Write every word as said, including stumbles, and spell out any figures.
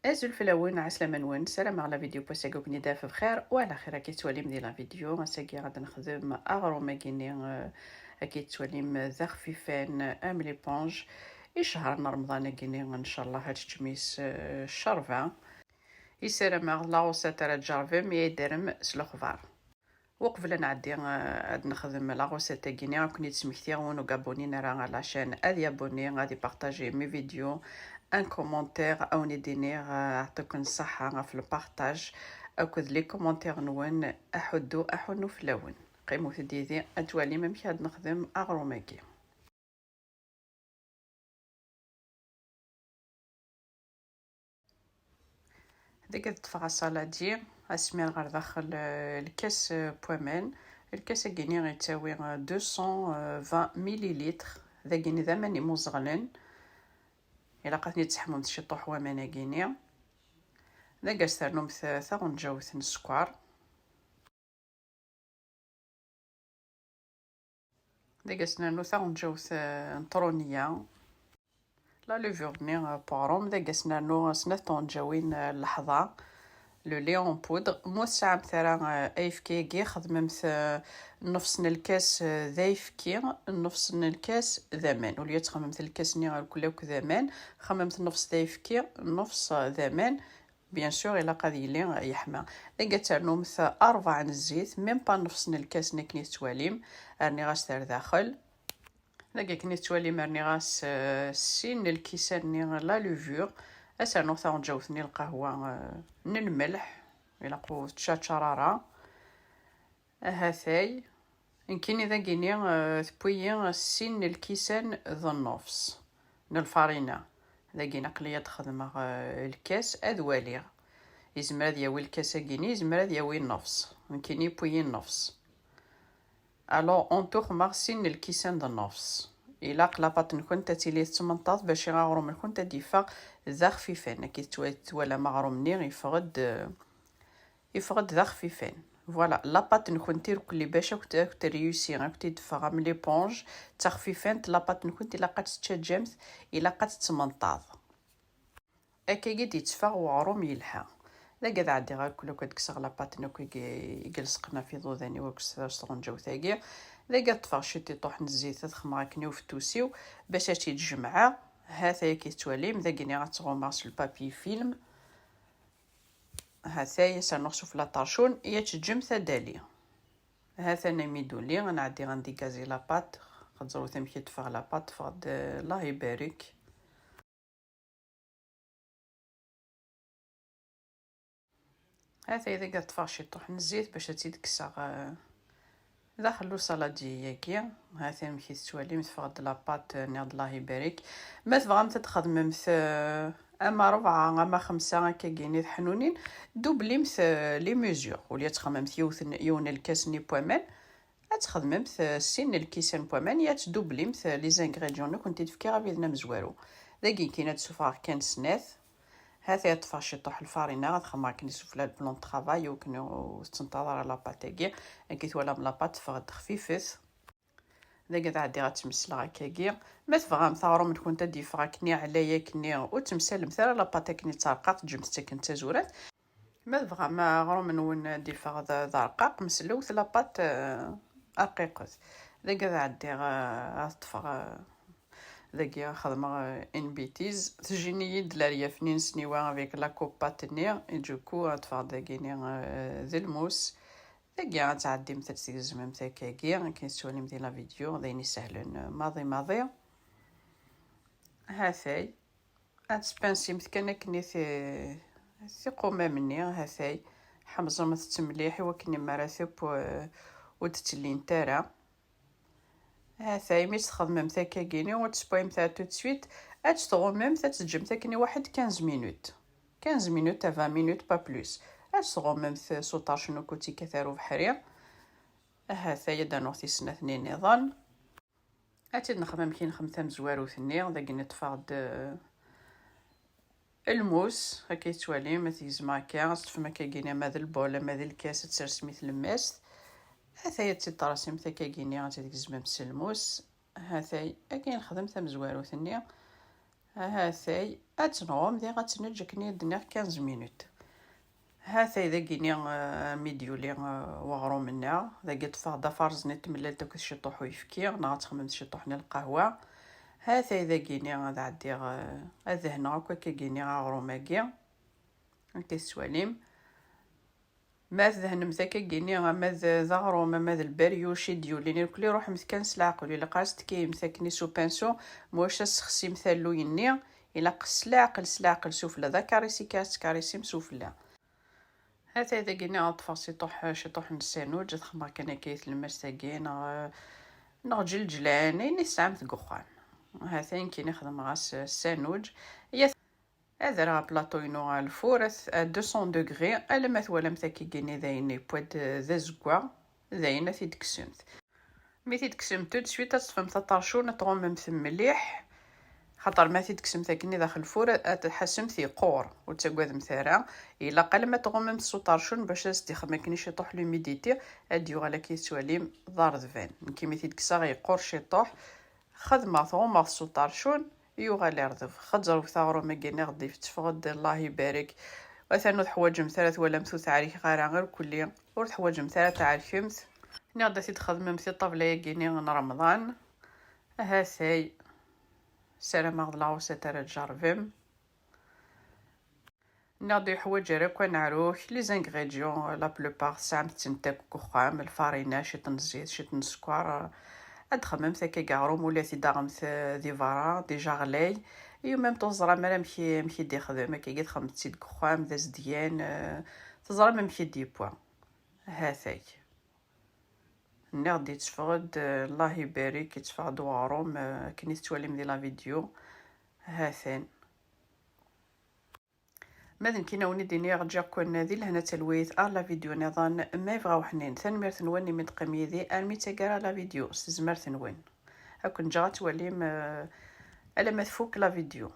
Azul fell-awen, ɛeslama-nwen, ssarameɣ la vidéo n wass-agi ad ken-id-taf bxir, wa ɛla xir. Akka i tettwalim di la vidéo, ass-agi ad nexdem aɣrum-agi-nni, eh, akka i tettwalim d axfifan am l'éponge. Icehren n Remḍan-agi-nni, ncallah ad teččem-is, eh, ccerba. I ssarameɣ la recette ara tǧerbem, i ad d-terrem s lexbar. Uqbel ad nɛeddi, eh, ad nexdem la recette-agi-nni, ad ken-id-smektiɣ, win ur abonné ara ɣer la chaîne, ad yabonné, ad ipartaji mes vidéos, un commentaire, ad wen-id-iniɣ, eh, yeɛṭiken ṣṣeḥḥa ɣef le partage akked les commentaires-nwen, aḥuddu, aḥunnu fell-awen. Qqimut-d yid-i ad twalim amek ad nexdem aɣrum-agi. Deg ad ṭṭfeɣ asaladi, asmir ɣer daxel, eh, lkas, eh, n waman. Lkas-agi-nni yettawi, eh, deux cent vingt millilitres. Dagini d aman imuẓeɣlen. Ilaq ad ten-id-tesseḥmumt ciṭuḥ waman-agi-nni. Deg ad s-ternumt, eh, taɣenǧawt n sskeṛ. Deg as-nernu taɣenǧawt, eh, n truniya. La levure-nni, eh, n weɣrum, deg as-nernu snat tɣenǧawin, eh, n leḥḍa, le lait en poudre. Ma ur tesɛamt ara, eh, ayefki-agi, xedmemt, eh, nnefs n lkas, eh, d ayefki, nnefs n lkas d aman. Ulya ad txedmemt lkas-nni irkelli akk d aman, xedmemt nnefs d ayefki, nnefs, eh, d aman. Bien sûr, ilaq ad yili yeḥma. Dagi ad ternumt rebɛa n zzit, même pas nnefs n lkas, akken i tettwalim. Rniɣ-as ar daxel. Dagi akken i tettwalim, rniɣ-as, eh, sin n lkisan-nni la levure. Ad s-rnuɣ taɣenǧawt-nni n lqahwa, eh, n lmelḥ. Ilaq ur tettcačar ara. Ahatay, nekkini dagini, eh, tewwi-yi sin n lkisan d nnefs n lfarina. Dagini aql-iyi ad xedmeɣ, eh, lkas ad waliɣ. Yezmer ad yawi lkas-agini, yezmer ad yawi nnefs. Nekkini yewwi-yi nnefs. Alors, en tout, xedmeɣ sin n lkisan d nnefs. Ilaq la pâte-nkent ad tili tettmenṭaḍ bac aɣrum-nkent ad d-yeffeɣ d axfifan. Akka i tettwa-, twalam aɣrum-nni yeffeɣ-d, eh, Yeffeɣ-d d axfifan. Voilà, la pâte-nkent irkelli bac akk t-, akk t-réussi, akk t-id-teffeɣ am l'éponge, d taxfifant, la pâte-nkent ilaq ad tt-teččaǧǧamt, ilaq ad tettmenṭaḍ. Akkagi d-yetteffeɣ weɣrum yelha. Dagi ad ɛeddiɣ akk, akk ad kkseɣ la pâte-nni akk i, i yelseqen ɣef iḍudan-iw akk s, s tɣenǧawt-agi. Dagi ad ṭṭfeɣ ciṭiṭuḥ n zzit ad xedmeɣ akken i ufettus-iw, bac ad tt-id-jemɛeɣ. Hatay akka i tettwalim, dagini ad tt-ɣummeɣ s le papier film. Hatay, ad s-rnuɣ sufella ṭercun, i ad teǧǧem tadali. Hatan imi d-tuli, ad nɛeddi ad ndigazi la pâte, ad teẓrut amek i d-teffeɣ la pâte, teffeɣ-d, Allah ibarek. Hatay dagi ad ṭṭfeɣ ciṭuḥ n zzit bac ad tt-id-kkseɣ, eh, daxel usaladi-agi. Hatay amek i tettwalim, teffeɣ-d la pâte, eh, nniɣ-d Allah ibarek. Ma tebɣamt ad txedmemt, eh, ama rebɛa, ama xemsa, akkagini teḥnunin, dublimt, eh, les mesures. Ulya ad txedmemt yiwet n, yiwen n lkas-nni n waman, ad txedmemt, eh, sin n lkisan n waman, ya ad tdublimt, eh, les ingrédients-nni i kent-id-fkiɣ abrid-nni amezwaru. Dagi kan ad d-sufɣeɣ kan snat. Hatay ad ṭṭfeɣ ciṭuḥ lfarina, ad xedmeɣ akken isufella le plan de travail, i wakken ur tettenṭaḍ ara la pâte-agi. Akka i twalam la pâte teffeɣ-d xfifet. Dagi ad ɛeddiɣ ad ttmesleɣ akkagi. Ma tebɣamt aɣrum-nkent ad d-yeffeɣ akken iɛlay akkenni, ur temsalemt ara la pâte akken i d tarqaqt, ǧǧemt-tt akken d tazurant. Ma tebɣam aɣrum-nwen ad d-yeffeɣ d, d arqaq, meslewt la pâte, eh, arqiqet. Dagi ad ɛeddiɣ, eh, ad ṭṭfeɣ, eh, dagi xedmeɣ, eh, une bêtise. Tejjin-iyi-d leryaf-nni n sniwa avec la coupe pâte-nni, et du coup ad ṭṭfeɣ dagini, eh, d lmus. Dagi ad tɛeddimt ad tgezmemt akkagi, akken tettwalim di la vidéo, d ayen isehlen, eh, maḍi maḍi. Hatay. Ad tespinsimt kan akken i ti-, tiqumam-nni, hatay, ḥemẓemt-tt mliḥ i wakken mi ara teww, eh, ur d-ttellint ara. Hatay, mi tt-txedmemt akkagini, ur tt-tessewwayemt ara tout de suite, ad tt-tɣummemt, ad tt-teǧǧemt akken i waḥed quinze minutes. Quinze minutes à vingt minutes, pas plus. Ad tt-tɣummemt s uṭercen ukud tekkat ar ubeḥri. Hatay, ad d-rnuɣ tis snat-nni nniḍen. Ad tt-id-nexdem amek i nexdem tamezwarut-nni, dagi neṭṭfeɣ-d, eh, lmus, akka i tettwalim, ad t-gezmeɣ akka, ad teṭṭfem akkagini ama d lbol, ama d lkas, ad tsersem i tlemmast. Hatay ad tt-id-tersemt akkagini, ad tt-id-gezmem s lmus. Hatay, akka i nexdem tamezwarut-nni. Ahatay, ad tt-nɣum, diɣ ad tt-neǧǧ akken i d-nniɣ quinze minutes. Hatay dagini, eh, mi d-yuli, eh, weɣrum-nneɣ, dagi ṭṭfeɣ-d afarẓen i tmellalt akked ciṭuḥ uyefki, neɣ ad texmemt ciṭuḥ n lqahwa. Hatay dagini ad ɛeddiɣ, eh, ad dehneɣ akk akkagini aɣrum-agi. Akka tettwalim. Ma tdehnemt akkagini, ama d, d aɣrum, ama d lberyuc i d-yulin, irkelli ruḥemt kan s leɛqel, ilaq ad s-tekkimt akken s upinsu, ma ulac ad tessexsimt alluy-nni, ilaq s leɛqel, s leɛqel sufella, d akarisi kan ad tettkarisem sufella. Hatay dagini ad ṭṭfeɣ ciṭuḥ, ciṭuḥ n ssanuǧ, ad xemmeɣ kan akka i tlemmast-agi, neɣ, neɣ ǧelǧlan, ayen i tesɛamt deg uxxam. Hatay nekkini xedmeɣ-as ssanuǧ. Ya ad rreɣ plaṭu-inu ɣer lfur à deux cents degrés, alamma twalamt akkagini dayen yewwa-d d azeggaɣ, dayen ad t-id-tekksemt. Mi t-id-tekksemt tout de suite ad teṭṭfemt aṭercun, ad tɣummemt mliḥ, xaṭer ma t-id-tekksemt akken i daxel lfur ad tḥassemt yeqqur, ur ttagademt ara. Ilaq alamma tɣummemt s uṭercun bac ad s-d-ixdem akken ciṭuḥ l'humidité, ad d-yuɣal akka tettwalim d aredban. Nekki mi t-id-kkseɣ yeqqur ciṭuḥ, xedmeɣ-t ɣummeɣ-t s uṭercun, yuɣal irdeb. Xeẓẓret aɣrum-agi-nni ɣeddif, teffeɣ-d, Allah ibarek. Atan ur teḥwaǧemt ara, twalamt ur teɛrikeɣ ara irkelli, ur teḥwaǧemt ara ad tɛerkemt. Nniɣ-d ad t-id-xedmemt i ṭṭabla-agi-nni n Remḍan. Ahatay, ssarameɣ d la recette ara tjerrbem. Nniɣ-d ur yeḥwaǧ ara akk aneɛruk, les ingrédients, la plupart tesɛamt-tent akk deg uxxam, lfarina, ciṭ n zzit, ciṭ n sskeṛ. Ad txemmemt akka deg aɣrum, ula ad t-id-taɣemt, eh, di berra, déjà ɣlay. Et même ur teẓram ara amek i, amek i d-ixdem, akka i txemmemt-tt-id deg uxxam, d azedgan, eh, teẓram amek i d-yewwa. Hatay. Nniɣ-d yetteffeɣ-d, eh, Allah ibarek, yetteffeɣ-d weɣrum, eh, akken i tettwalim di la vidéo. Hatan. Ma d nekkini a wen-id-iniɣ, ǧǧiɣ-ken di lehna d talwit ar la vidéo niḍen ma yebɣa uḥnin. Tanemmirt-nwen imi d-teqqim yid-i armi d taggara la vidéo s tezmert-nwen. Ad ken-ǧǧeɣ ad twalim, eh, alamma tfuk la vidéo.